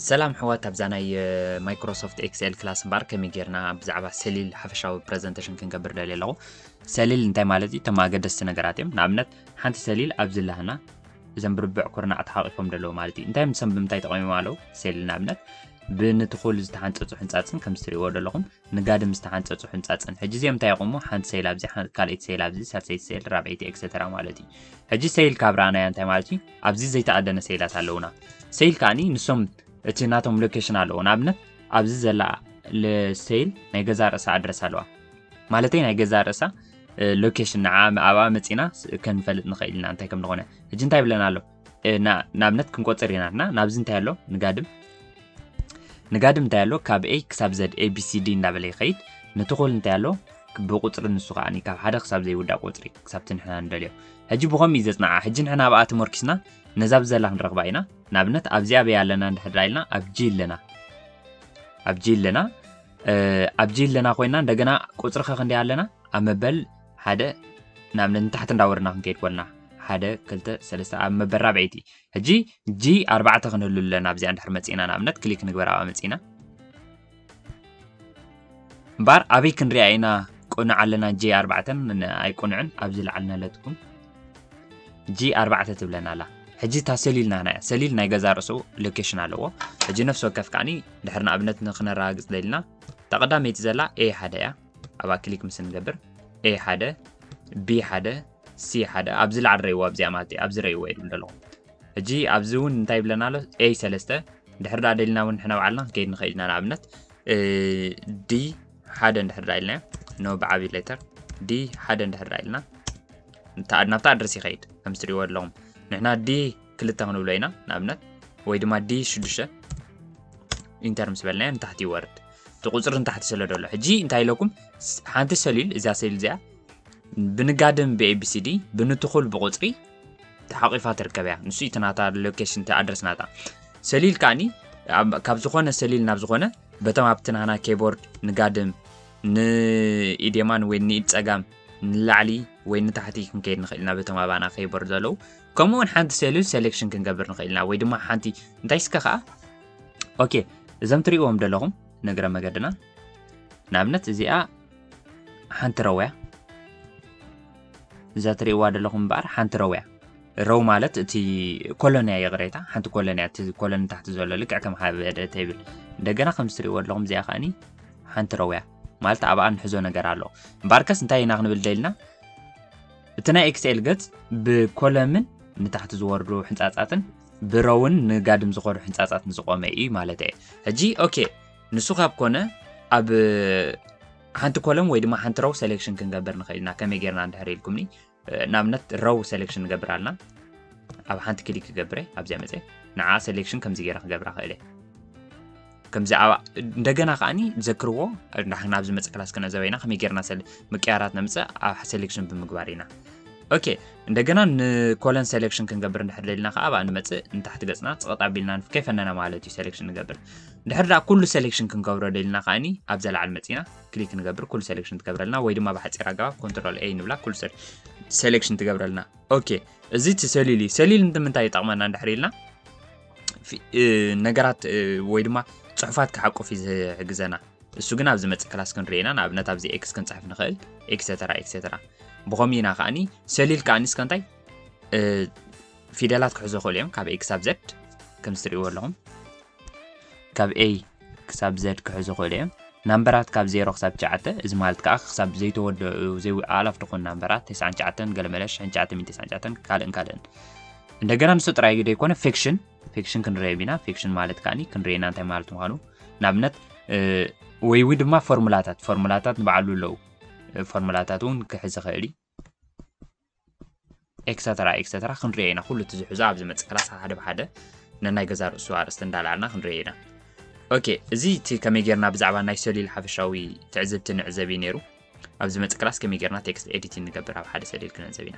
ሰላም ኣሕዋት፣ ኣብዛ ናይ ማይክሮሶፍት ኤክስኤል ክላስ እምበኣር ከመይ ጌርና ብዛዕባ ሰሊል ሓፈሻዊ ፕረዘንቴሽን ክንገብር ደልየ ኣለኹ። ሰሊል እንታይ ማለት እዩ? እቶም ኣገደስቲ ነገራት እዮም። ንኣብነት ሓንቲ ሰሊል ኣብዚ ኣላህና እዞም ብርብዕ ኩርናዕ ተሓቂፎም ዘለዉ ማለት እዩ። እንታይ ምሶም ብምንታይ ተቐሚሞም ኣለዉ? ሰሊል ንኣብነት ብንትኹል ዝተሓንጸጹ ሕንጻጽን ከም እትሪእዎ ዘለኹም ንጋድም ዝተሓንጸጹ ሕንጻጽን። ሕጂ እዚኦም እንታይ የቑሙ? ሓንቲ ሰይል ኣብዚ፣ ሓን-፣ ካልኣይቲ ሰይል ኣብዚ፣ ሳልሰይቲ ሰይል፣ ራብዐይቲ ኤክሰተራ ማለት እዩ። ሕጂ ሰይል ካብ ረኣናያ እንታይ ማለት እዩ? ኣብዚ ዘይተኣደነ ሰይላት ኣለዉና። ሰይል ከኣኒ ንሶም እቲ ናቶም ሎኬሽን ኣለዎ። ንኣብነት ኣብዚ ዘላ ለ-፣ ሰይል ናይ ገዛ ርእሳ ኣድረስ ኣለዋ። ማለተይ ናይ ገዛ ርእሳ፣ እ፣ ሎኬሽን ንዓ፣ ኣብኣ መጺና ስ-፣ ከንፈልጥ ንኽእል ኢና እንታይ ከም ዝኾነ። ሕጂ እንታይ ይብለና ኣሎ? እ፣ ና-፣ ንኣብነት ክንቆጽር ኢና እና ናብዚ እንታይ ኣሎ? ንጋድም ንጋድም እንታይ ኣሎ? ካብ ኤ ክሳብ ዘድ ኤ ቢ ሲ ዲ እንዳበለ ይኸይድ። ንትኹል እንታይ ኣሎ? ብቁጽሪ ንሱ ከኣ ካብ ሓደ ክሳብ ዘይውዳእ ቁጽሪ ክሳብ እቲ ንሕና ንደልዮ። ሕጂ ብኸምኡ እዩ ዘጽንዓ። ሕጂ ንሕና ኣብኣ ተመርኪስና ነዛ ብዘላ ክንረኽባ ኢና። ንኣብነት ኣብዚኣ ኣበይ ኣለና እንድሕር ደኣ ኢልና ኣብ ጂ ኣለና። ኣብ ጂ ኣለና። እ፣ ኣብ ጂ ኣለና ኮይና እንደገና ቁጽሪ ከ ክንደይ ኣለና? ኣብ መበል ሓደ ንኣብነት ንታሕቲ እንዳወረድና ክንከይድ ኮልና ሓደ፣ ክልተ፣ ሰለስተ ኣብ መበል ራብዐይቲ። ሕጂ ጂ ኣርባዕተ ክንህሉ ኣለና። ኣብዚኣ እንድሕር መጺእና ንኣብነት ክሊክ ንግበር ኣብኣ መጺእና። እምበኣር ኣበይ ክንሪኣ ኢና ቅኑዕ ኣለና? ጂ ኣርባዕተን ን-፣ ኣይቅኑዕን። ኣብዚ ላዕሊ ነለትኩም ጂ ኣርባዕተ ትብለና ኣላ። ሕጂ እታ ሰሊል ናህና እያ። ሰሊል ናይ ገዛ ርእሱ ሎኬሽን ኣለዎ። ሕጂ ነፍሲ ወከፍ ከኣኒ ድሕሪ ንኣብነት ንክነረጋግጽ ደሊና እታ ቀዳመይቲ ዘላ ኤ ሓደ እያ። ኣብኣ ክሊክ ምስ ንገብር ኤ ሓደ፣ ቢ ሓደ፣ ሲ ሓደ ኣብዚ ላዕሊ ረእይዎ ኣብዚኣ ማለት እዩ። ኣብዚ ረእይዎ እየ ድብል ዘለኹ። ሕጂ ኣብዚ እውን እንታይ ይብለና ኣሎ? ኤ ሰለስተ። ድሕሪ ደኣ ደሊና እውን ንሕና ባዕልና ክንከይድ ንኽእል ኢና። ንኣብነት፣ እ፣ ዲ ሓደ እንድሕር ደኣ ኢልና፣ ኖ ብዓቢ ሌተር፣ ዲ ሓደ እንድሕር ደኣ ኢልና፣ እታ-፣ ናብታ ኣድረስ ይኸይድ። ከም እትሪእዎ ኣለኹም። ንሕና ዲ ክልተ ክንብሎ ኢና፣ ንኣብነት፣ ወይ ድማ ዲ ሽዱሽተ፣ ኢንተር ምስ በልናዮ ንታሕቲ ይወርድ። እቲ ቁጽሪ ንታሕቲ ስለ ዘሎ። ሕጂ እንታይ ኢለኩም? ስ-፣ ሓንቲ ሰሊል፣ እዛ ሰሊል እዚኣ፣ ብንጋድም ብ ኤ ቢ ሲ ዲ፣ ብንትኹል ብቁጽሪ ተሓቂፋ ትርከብ እያ። ንሱ እቲ ናታ ሎኬሽን፣ እቲ ኣድረስ ናታ። ሰሊል ከኣኒ፣ ኣብ-፣ ካብ ዝኾነ ሰሊል ናብ ዝኾነ፣ በቶም ኣብቲ ናህና ኬቦርድ ንጋድም፣ ንኢድ የማን ወይ ንኢድ ጸጋም፣ ንላዕሊ ወይ ንታሕቲ ክንከይድ ንኽእል ኢና፣ በቶም ኣባና ኬቦርድ ዘለዉ። ከምኡ እውን ሓንቲ ሰሊል ሴሌክሽን ክንገብር ንኽእል ኢና፣ ወይ ድማ ሓንቲ፣ እንታይ እስከ ኸኣ? ኦኬ፣ እዞም ትርእይዎም ዘለኹም ንእግረ መገድና፣ ንኣብነት እዚኣ ሓንቲ ረው እያ። እዛ ትርእይዋ ዘለኹም እምበኣር ሓንቲ ረው እያ። ረው ማለት እቲ ኮሎን እያ፣ ይቕሬታ፣ ሓንቲ ኮሎን እያ። እቲ ኮሎን ታሕቲ ዘሎ ልክዕ ከም ሓደ ቴብል። እንደገና ከም እትርእይዎ ዘለኹም እዚኣ ከኣኒ ሓንቲ ረው እያ። ማለት ኣብኣ ንሕዞ ነገር ኣሎ። እምበኣርከስ እንታይ ኢና ክንብል ደሊና? እቲ ናይ ኤክስኤል ገጽ ብኮለምን ንታሕቲ ዝወርዱ ሕንጻጻትን ብረውን ንጋድም ዝኸዱ ሕንጻጻትን ዝቖመ እዩ ማለት እየ። ሕጂ፣ ኦኬ፣ ንሱ ካብ ኮነ ኣብ ሓንቲ ኮለም ወይ ድማ ሓንቲ ረው ሴሌክሽን ክንገብር ንኽእል ኢና። ከመይ ጌርና እንድሕር ኢልኩምኒ፣ እ፣ ንኣብነት ረው ሴሌክሽን ንገብር ኣለና። ኣብ ሓንቲ ክሊክ ክገብረ፣ ኣብዚኣ መጸ፣ ንዓ ሴሌክሽን ከምዚ ጌረ ክገብራ ክእል እየ። ከምዚ ኣብ-፣ እንደገና ከኣኒ ዘክርዎ፣ እንዳ-፣ ናብዚ መጽእ ክላስ ክነዘበ ኢና፣ ከመይ ጌርና ሰል-፣ ምቅያራት ነምጽእ ኣብ ሴሌክሽን ብምግባር ኢና። ኦኬ፣ እንደገና ንኮለን ሴሌክሽን ክንገብር እንድሕር ደሊና ከኣ ኣብኣ ንመጽእ፣ ንታሕቲ ገጽና ጽቕጥ ኣቢልና ንፍ-፣ ከይፈነና ማለት እዩ ሴሌክሽን ንገብር። እንድሕር ደኣ ኩሉ ሴሌክሽን ክንገብሮ ደሊና ከኣኒ ኣብዛ ላዕሊ መጺእና ክሊክ ንገብር፣ ኩሉ ሴሌክሽን ትገብረልና፣ ወይ ድማ ብሓጺር ኣገባብ ኮንትሮል ኤ ንብላ፣ ኩሉ ሰል-፣ ሴሌክሽን ትገብረልና። ኦኬ፣ እዚ እቲ ሰሊል እዩ። ሰሊል ንምንታይ ይጠቕመና እንድሕር ኢልና፣ ፊ-፣ እ፣ ነገራት፣ እ፣ ወይ ድማ ጽሑፋት ክሓቁፍ እዩ ዝሕግዘና። እሱ ግን ኣብ ዝመጽእ ክላስ ክንርኢ ኢና። ንኣብነት ኣብዚ ኤክስ ክንጽሕፍ ንኽእል፣ ኤክሰተራ፣ ኤክሰተራ። ብኸምኡ ኢና ከኣኒ፣ ሰሊል ከኣኒ እስከ እንታይ፣ እ፣ ፊደላት ክሕዙ ይኽእሉ እዮም፣ ካብ ኤ ክሳብ ዘድ፣ ከም እትርእይዎ ኣለኹም። ካብ ኤ ክሳብ ዘድ ክሕዙ ይኽእሉ እዮም። ናምበራት ካብ ዜሮ ክሳብ ትሽዓተ፣ እዚ ማለት ከኣ ክሳብ ዘይተወደኡ፣ ዘይ-፣ ኣእላፍ ዝኾኑ ናምበራት፣ ተስዓን ትሽዓተን፣ ገለመለ፣ ሽሕን ትሽዓተ ሚእትን ተስዓን ትሽዓተን፣ ካልእን ካልእን። እንደገና ንሱ ጥራይ ዘይኮነ፣ ፊክሽን፣ ፊክሽን ክንርኢ ኢና። ፊክሽን ማለት ከኣኒ ክንርኢ ኢና እንታይ ማለት ምዃኑ። ንኣብነት፣ እ፣ ወይ፣ ወይ ድማ ፎርሙላታት፣ ፎርሙላታት ንባዕሉ ኣለዉ። እ፣ ፎርሙላታት እውን ክሕዝ ይኽእል እዩ። ኤክሰተራ፣ ኤክሰተራ ክንርኢ ኢና። ኩሉ እቲ ዝሕዞ ኣብ ዝመጽእ ክላስ ሓደ ብሓደ ነናይ ገዛ ርእሱ ኣርእስቲ እንዳልዓልና ክንርኢ ኢና። ኦኬ፣ እዚ እቲ ከመይ ጌርና ብዛዕባ ናይ ሰሊል ሓፈሻዊ ትዕዝብቲ ንዕዘብ እዩ ነይሩ። ኣብ ዝመጽእ ክላስ ከመይ ጌርና ቴክስት ኤዲቲንግ ንገብር ኣብ ሓደ ሰሊል ክንዕዘብ ኢና።